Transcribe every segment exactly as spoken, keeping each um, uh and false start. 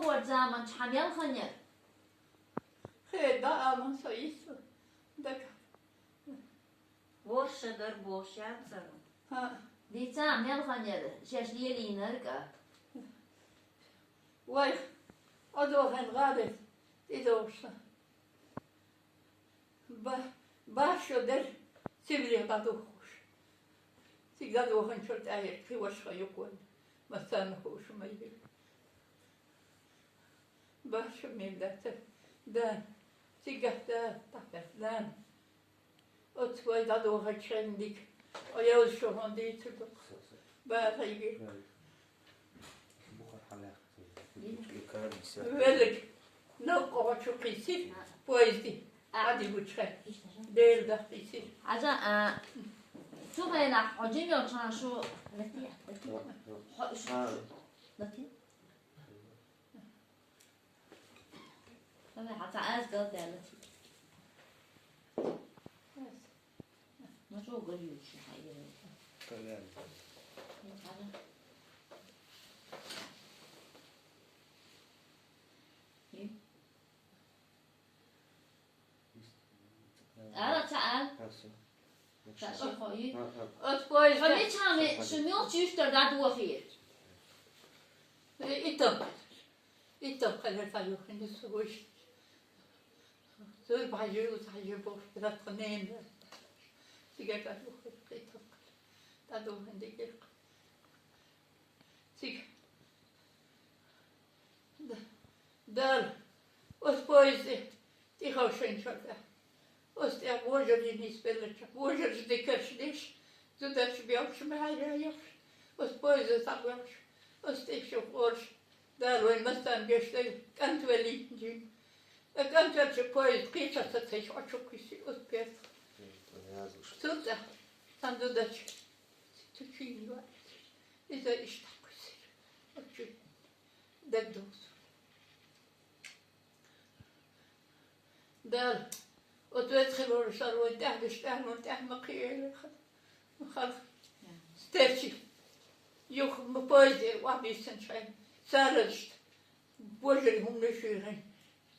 Хор заман чхьа мел хан яр? Хе, да, аман со йиссу. Дага. Ворша дар боху шен цара. ХӀа. Дийца мел хан яр, шаьш лелийнарг а. Вай, Ӏодохийна гӀалин, и довша. Ба-, баш шо дер, сибли дӀадухуш. Цига дӀадоханчул тӀаьхьа кхин ваша юкъа вайна. Массарна хууш ма йира. Баш шо мел дац, да. Цига да, тахта, да. Оцу вай дӀадохачу хенниг, о, йоза шо хӀун дийцар ду? Бахайгира. Велиг, новкъа гӀо чу кхийсира, поезде. Ӏадигучу хенна. Дера даха кхийсира. Хьажа, а, цу хенахь хьо жима йолчу хьан шу, хьо, шу, шу, Аса хьан цхьа аз гал даьлла. Ма чӀогӀа гал ю шу хьан. Ала ца ал. Ца ши хо ю. Оцу поезда. Хьо мичхьа ме, шу муьлхачу юьстара дӀадохийра? И, и тапкар. И тапкар дӀадохийна со вуьйш. Зуй бахьа жуй, бахьа жуй бохуш, дӀа тхан нена. Цига дӀадохийра, и тапкар. ДӀадохийна дигира. Цига. Да. Дала, оцу поезде тӀехьовшинчул тӀаьхьа. Оцу тӀехь вожарий нисбеллачу, вожарша дикарш деш, зударш белхаш ма хьаьжа йохуш, оцу поезда схьабоьлхуш, оцу тӀехь шу къораш, Дала вайн массарна гечдойла, кӀант веллий жима. Ткъа кӀант веллачу поезд кхечахь ца тхайча, Ӏочу кхуьссий оцу пертах. Цул тӀаьхьа цхьана зударча цу чуьйна йоӀ. Иза иштта кхуьссира. Оцу чуьйна. ДагадогӀу суна. Дала, оцу вецахь лоруш ара вайн тӀаьхьа деш, тӀаьхьа тӀаьхьа ма кхиийла хала. Стерчи. Юха ма поезде охьабийсинчу хьайна. Царазашта. Божарий хӀуманаш юьйхина.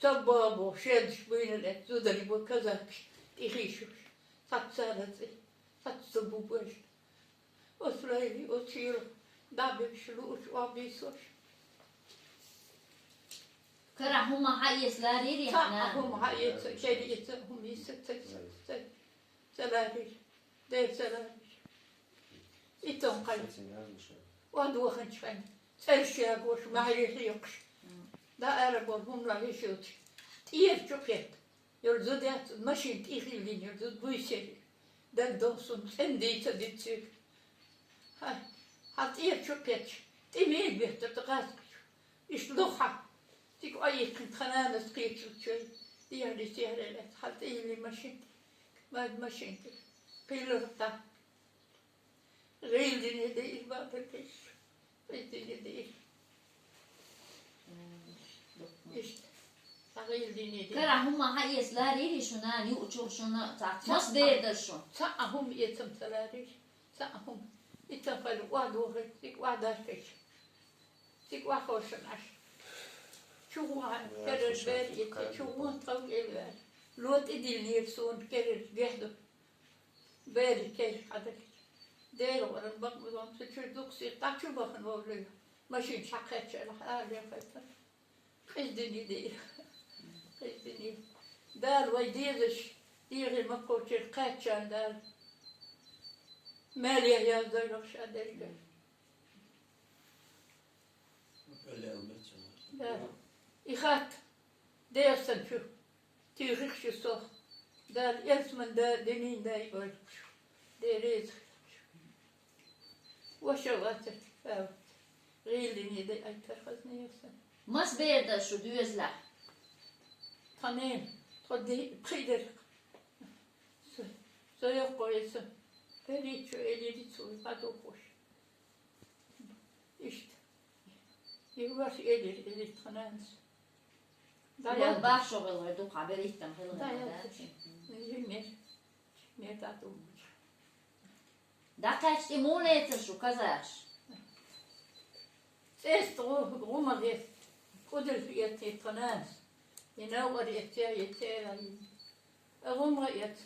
Ца бабо, шедаш буйна лаьцна, зударий бу казакаш, тӀехийшуш. Цхьацца цӀе, цхьацца бу божа. Оцу лайли, оцу чуьйра дӀабуьгуш, луучу охьабийсош. Кара хӀума хьаэца ларийра. Цхьа а хӀума хьаэца, кера эца, хӀума йиса ца, ца, ца, ца ларийра. Дера ца ларийра. И тон кхайна. Охьадоханчу хенна. ЦӀераш ягош, маьхьарий хьоькхуш. ДӀа ара боху хӀума ла хиш йоцуш. ТӀера чу кхетта. Йолу зуда яц, машина тӀехилдина йолу зуда буьйсериг. ДагадогӀу суна, цӀена дийца дицциг. Хьан, хьан тӀера чу кхетча, тӀе мега беттара тӀе гӀазкхичу. Иштта лохьа. Цига Ӏойиккхина тхан нанас кхечу чуьра. Дехьа-сехьа лаьцна, хьан тӀехилли машина тӀе. Ма машина тӀе. Кхийлара тӀе. ГӀийла дина де ира, бакъдерг иш. ГӀийла дина де ира. Иштта. Цхьа гӀийла дина де. Кара хӀума хьаэца ларийра шуна, юучух шуна, цхьа мас бер дара шу? Цхьа а хӀума эцам ца ларийра. Цхьа а хӀума. И ца хала охьадохийта, цига охьадахкича. Цига охьаховшина Ӏаш. Чу гӀо керара бер эци, чу гӀо тхов кӀел ваьлла. Ло тӀедиллинера суна керара гехь ду. Бери кер хьадагча. Дера вара бакъ ма дон, цу чуьра дукха сиха дӀа чу бахана вовлуьйту. Машина чхьакхаьчча, ара лехайта. Къиздина де. Къиздина. Дала вай дезаш, дегӀе ма кхочуьра кхаьччан Дала. Мел яхь яздойла ша дерга. Да. И хатта. Дера сан чу, туьйхира шу сох. Дала ялсаман да, динийн да йойла шу. Дела реза хила шу. Ваша вацара, ва вац. ГӀийла дина де айтар хазна ясан. Мас бер дара шу доьзалехь? Тхан нена, тхо ди-, пхи дерг. Со, со йоккхо ясан. Перед чу элири цо, хатохуш. Иштта. И ваша элира, элира тхан нанас. Дала баш шо гӀелгӀай дукха бериттан хилла. Да, да, ял да. Жимер. Жимер да думаш. ДӀакхаьчча и муха лецар шу казахаш? ЦӀеста гӀу-, гӀума гӀерта. Кудал эций тхо нанас. И новкъар эций, эций, а гӀумгӀа эц.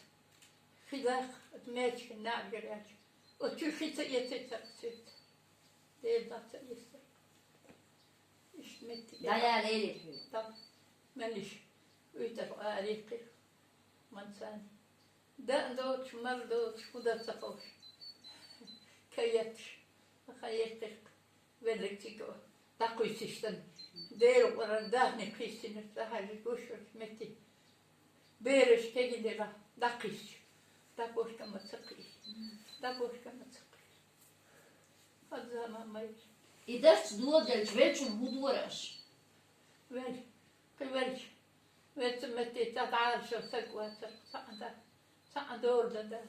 Хи даккха, оцу мечиган наӀаргара аьлча. Оцу чуьра хи ца эций царах цуьнца. Дела дӀа ца эцар. Иштта меттиг. ДӀаяла элира хьуьга. ТӀаккха меллаша уьйтӀар а ариккхира. Ман царна. Даа доцуш, мала доцуш, хӀун дан ца ховш. Каетташ. Ха еккхира. Веллиг цига дӀакхуьссуш санна, Делан кӀоран даьхни кхиссинарш, дӀахьаьжча гуш йолчу метте. Бераш кегий делахь дӀакхиссуш. ДӀабошка ма ца кхиссу. ДӀабошка ма ца кхиссу. Хаза ма майра. И дарц доладелча веллачунна хӀун дора аша? Велла. Кхин веллача. Веццан метте цхьа дӀа Ӏалашо саг вацара, цхьаъ а да, цхьаъ а дола дан да.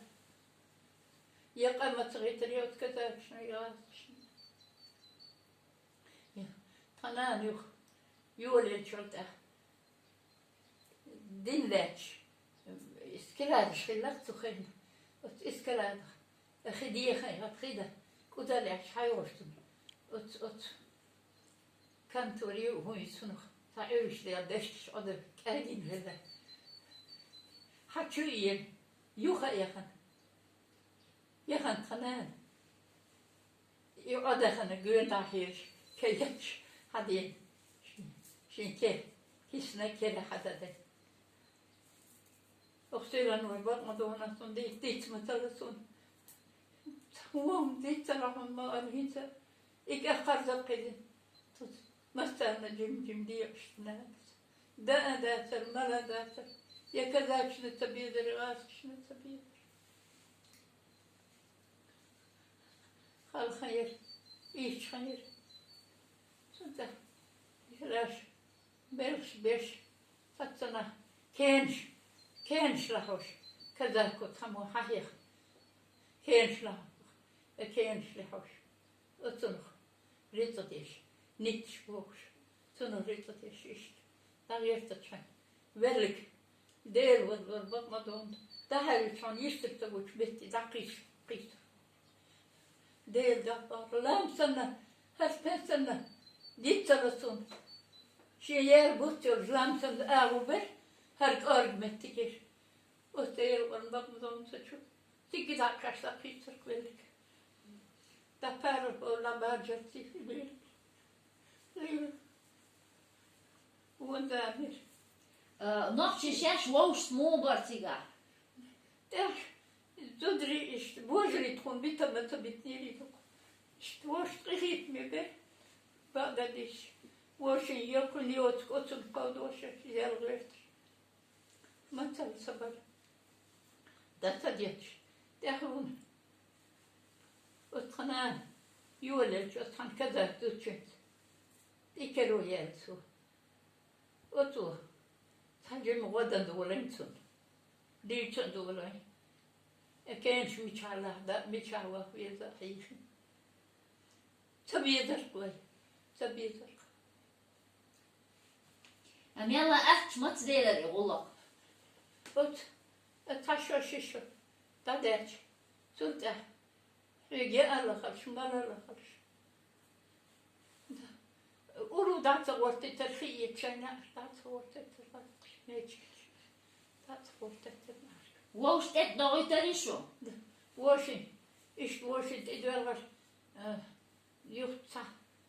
Я къа ма ца хӀиттара, я оцу казакашна, я гӀазкхашна. Я, тхан нана юха йолаелчул тӀаьхьа. Дин лаьтташ. Эскаладаш хилла-кх цу хенахь. Оцу эскаладах. Хи дехар, хи дан. КӀудал лаьтташ хьайогӀуш цунна. Оцу, оцу. Кантор ю хӀун ю цунах, цхьа Ӏуьллуш дела дешкаш Ӏодуьллу, кӀаьргина хилла. Хьан чу а ена, юха а яхана. Яхана тхан нана. И Ӏодахана гоьна дӀахьежаш, каетташ хьадена. Шен, шен кера, кисана кера хьададина. Оха сиран вай бакъ ма догӀу, цунна диц, диц ма ца ло цунна. Вон диц ца ло хьуна ма аьлла хӀинца. И кӀа кхарза кхидина. Цуц массарна жим-жим декъашна нанас. Даа дацара, мала дацара. Я казакашна ца безара, я гӀазкхашна ца безара. Хала хан яра, ийрча хан яра. Цунца лаш, белхаш беш, цаццанах кенаш, кенаш лахьош, казако цхьаммо хьахьеха. Кенаш лахьош, э, кенаш лахьош. Оцунах рицкъа деш, нитташ бохуш, цунах рицкъа деш иштта. ДӀагӀертачхьана, веллиг, Дела вазлар бакъ ма донда, дӀахьаьвзачхьана йистар ца гучу метте дӀакхийса, кхийсар. Дела даккхар, лам санна, хӀара пен санна, диц ца ло цунна. Шен яьрра буц йолчу лам санна агӀо бара, хӀара кӀорга меттигера. Оцу Делан кӀоран бакъ ма донда ца чу. Цига дӀакхаьчча дӀакхийсар веллиг. ДӀапаралла бохуш, дӀабаржар цига. Вон замир. А, нохчий шаьш вовшашца муха бара цигахь? ТӀехь зударий иштта, божарий тхуна бита ма ца битинера иза. Иштта вовшашца къинхетаме бара. Бакъдерг дийцича, вовшийн йоккхун йоцу оцунна кховдоша, иза гӀерташ. Мацалла ца бара. Дан ца детташ, тӀаьхьа вуна. Оцу тхан нана йолаелча, оцу тхан казак зудчуьнца тӀе керо яьлла цо. Оцо цхьа жима гӀо дан долийна цунна. Дуьйцун а долийна. Э, кенаш мичахь лаха да, мичахь ваха веза а хьийхина. Ца безарх вай, ца безарх. А мелла аьлча, маца делара и гӀуллакх? Оцу, э, цхьа шо, ши шо дӀадаьлча, цул тӀаьхьа хьоьга яа лахалаш, мала лахалаш. Да. Уру дӀа ца гӀортийтар, хи йита шайна дӀа ца гӀортийтар, мечигаш дӀа ца гӀортийтар. Вовшашна тӀе догӀуьйтарий шу? Да. Вовшийн, иштта вовшийн тӀе доьлхуш, э, Юха цхьа,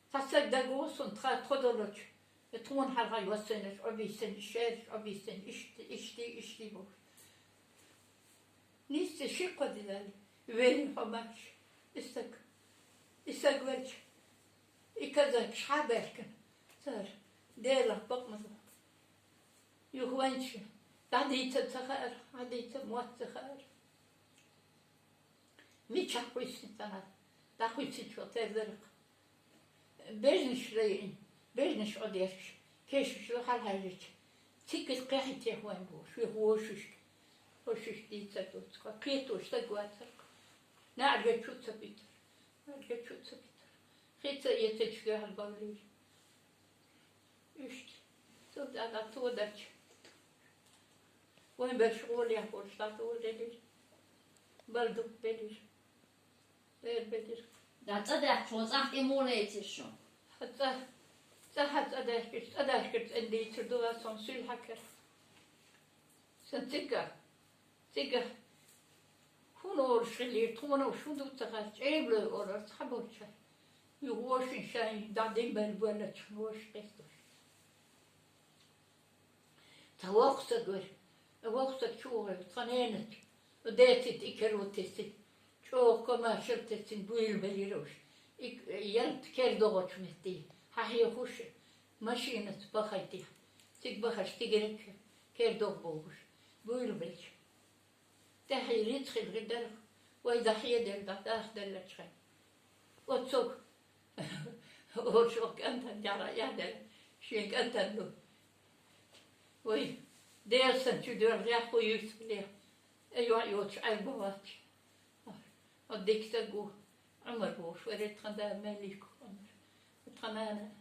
цхьа стаг дагаву суна тха тхо долчу, и тхуна хьалха йоссийнарш Ӏобийсина, и шераш Ӏобийсина, иштта, иштта, иштта бохуш. Нийсса ши-кхо динарий вейна хьо мачаш, и стаг, и стаг велча, и казакаш хьа а баьхкина, цара, Делах бакъ ма ду. Юха вайнча, дӀадийца ца хаьара, хьадийца мотт ца хаьара. Мичахь хуьйсина ца нах, дӀахуьйсича тера дара-кх. Бежнаш лайина, бежнаш Ӏодерзаш, кешнаш ду хьалхьаьжча, цигга кхехьа техвайн бохуш, веха вошушка, вошушка дийцар дуцкъа, кхетош стаг вацар-кх. НаӀарга чу ца битар, наӀарга чу ца битар. Хи ца эцачу дуьхьал бовлийра. Иштта, цул тӀаьхьа дӀа ца вадарча, вайн берш гӀолехь волуш дӀа ца ваделира. Бала дукха белира. Эр белира. ДӀа цӀа даьхча, цӀахь тӀе муха лецира шу? Хьан цӀа, цӀа хьан цӀа Дашкаш, цӀа дашкаш цӀена дийцар ду ас хьона суьлхьакара. Сан цига, цига хӀун олуш хилира, тхуна уж хӀун ду ца хаьа, чӀегало олар цхьаболчара. Юха вошин шайн дӀадин бер боллачхьана воша кхесташ. Цхьа воккха саг вара. Воккха саг чу вогӀий, тхан ненаца. Децит и керо тесина. ЧӀогӀа комаьршал тесина буйла белира уж. И ялта кер догӀучу метте. Хьан хьехуш машинаца бахайтехь. Цига бахаш тиграк кер догӀу бохуш. Буйла белча. ТӀаьхье рицкъ хилла дара, вай дӀахьеделла, дӀадахдаллачхьана. Оццуг олуш оха кӀантана тӀехьа яхьдара, шен кӀантана ду. Вай, Делан санна чу доьлху яхху юьртахь, айо йоцуш Ӏаьрба вац. Оцу дика стаг ву, Ӏумар волуш, варе тхан да Малик Ӏумар. Тхан нана,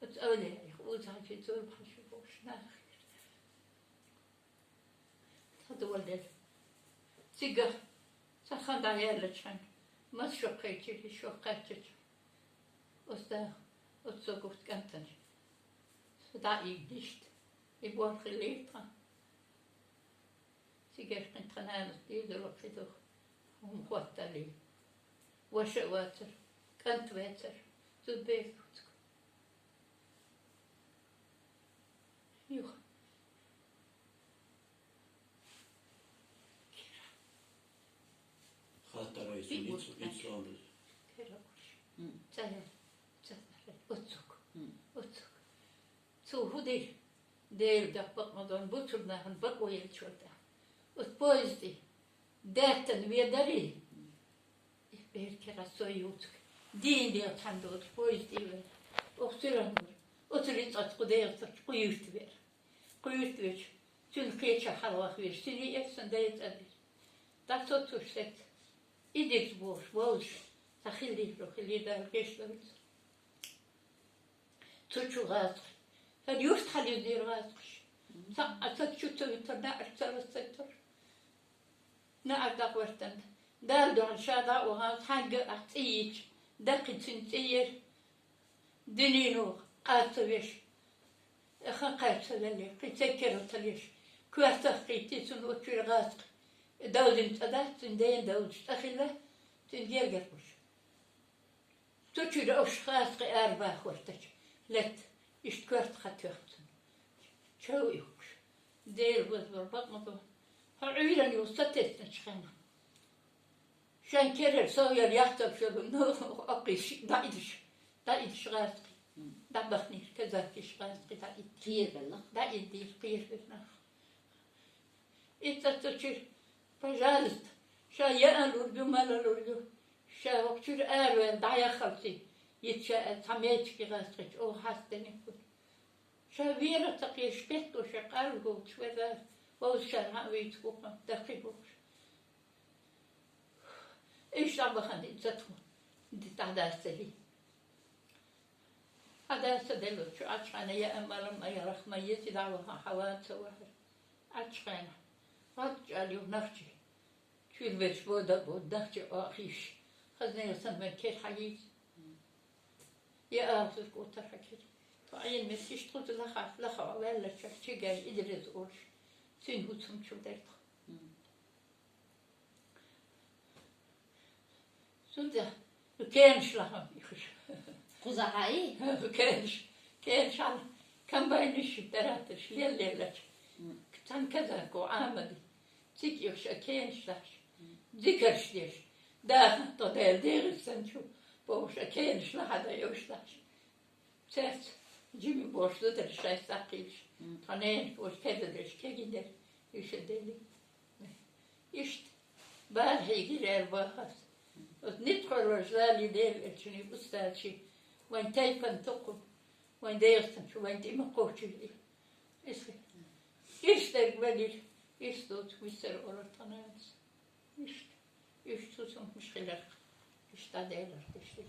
оцу Авлияех, Узахьажи, Зурбахьажи волуш нах. Ца доладелла. Цигахь, ца хан дӀаяьллачхьана, маса шо кхечира, шо кхаьччачхьана. Оцу да, оццо гуфт кӀантана. Со дӀа ийгда иштта. И бор хилира тхан. Цигахь кхин тхан нанас дезало кхидо хӀума хӀоттале. Ваша а вацара, кӀант а вацара, зуда бер а вуцку. Юха. Хаттарой цу Пиггуш ниццу, ниццу омраз. Кера уж. М. Ца яр, ца яр. Оццуг. М. Оццуг. Цо хӀу дира? Дела дакъа бакъ ма дон, буцург нахана бакъо елча вара тӀаккха. Оцу поезде даьттан ведарий? М. Бер кера со юцуг. Дийна дегӀ цхьаьна доцу поезд тӀе вера. Оха цуьрахь мур. Оцу рицкъаца кху дегӀаца кху юьрта вера. Кху юьрта веча, цуьнан кхечахь хьалаваха веза, цуьнан и эццан дайца а дира. ДӀа со цуш сецца. И дирза бохуш, вовзаш, цхьа хиллехьо хиллера, Дала гечдойла. Цу чу гӀазкхи. ХӀара юьрта хьализдира гӀазкхаш. Цхьа а саг чу ца витар, наӀарш ца лассайтар. НаӀар дӀагӀортан. Дала дуьхьал ша дӀа а вахана, цхьаьнгга а ахь цӀе йича, даккхий цуьнан цӀе яра. Дуьнено къа ца веш, хан кхаьча ца ваьллера, кхин церг кера ца леш, коьртах кхийтти цунна оцу чуьра гӀазкхи. Довзина цӀа дац, цуьнан дена довзаш цӀа хилла, цуьнан гергара гӀуш. Цу чуьра уьш гӀазкхи арабаха хӀоттача, летта, иштта коьрта хатоьхна цунна. Чов уьхкуш. Дела вазлур бакъ ма бу. Хьо Ӏуьйранна юха сатесначу хенахь. Шайн керара сов яла яхтар шуьга, ну, оккхийш дӀаидаш, дӀаидаш гӀазкхи. ДӀабахнера казакиш гӀазкхи дӀаиддира. Кхерабелла? ДӀаиддира, кхерабелла нах. И цӀа цу чуьра, пожалуйста, ша яа лург ю, мала лург ю. Ша хӀокху чуьра араваьлла дӀаяххалций, йица ша аьлла, цхьа мечигий гӀазкхича, оха хьастдениг хӀуна. Ша вера ца кхераш, бетталуш, ша къарла гойтуш веза, вовзашара хьан а вуьйцу хӀокхунна, даккхий бохуш. Иштта дӀабахана и ца тхо, дӀадасцалий. Хьан дас ца деллачу Ӏачхьана яа а, мала а ма ярах ма еза, дӀа а вахана, хьан ван ца вахара. Ӏачхьана. ГӀад чӀал ю нахчи. Чуьра берш бода а бода, нахчи а хиш. Хазнера санна вайн кер хьан йийца? Я ахзар кӀотар хьан кер. Тхо Ӏийна меттиш тхуьца лаха, лаха ваьллачара чигай Идрис олуш. Цуьнан хӀуцам чу дара тхо. Цунца кенаш лахьа ихуш. Кхузахьа и? Кенаш. Кенаш хьан комбайнаш, тракторш леллелача. М. Цхьана казако Ӏамади. Цига ихуш а кенаш лахьаш. М. Зикарш деш. Даха тӀо Дела дегӀаца санчу. Бохуш а кенаш лахьа дай уьш лахьаш. Цаьрца жима бохуш зударш шайца сакхийша. М. Тхан ненаш бохуш кегадеш кегийдеш, иша дели. Иштта, бала хьийгира аьлла бахас. Оцу ницкъ хьоьлларчу Дала и Дела элчанийн устазчий, вайн тайпан тукхум, вайн дегӀастанчу, вайн тӀе ма кхочийла и. Иштта, иштта дерг валира, иштта доцу миссар олар тхан нанас. Иштта, иштта цу сумахмаш хиларх, иштта Делах иштта.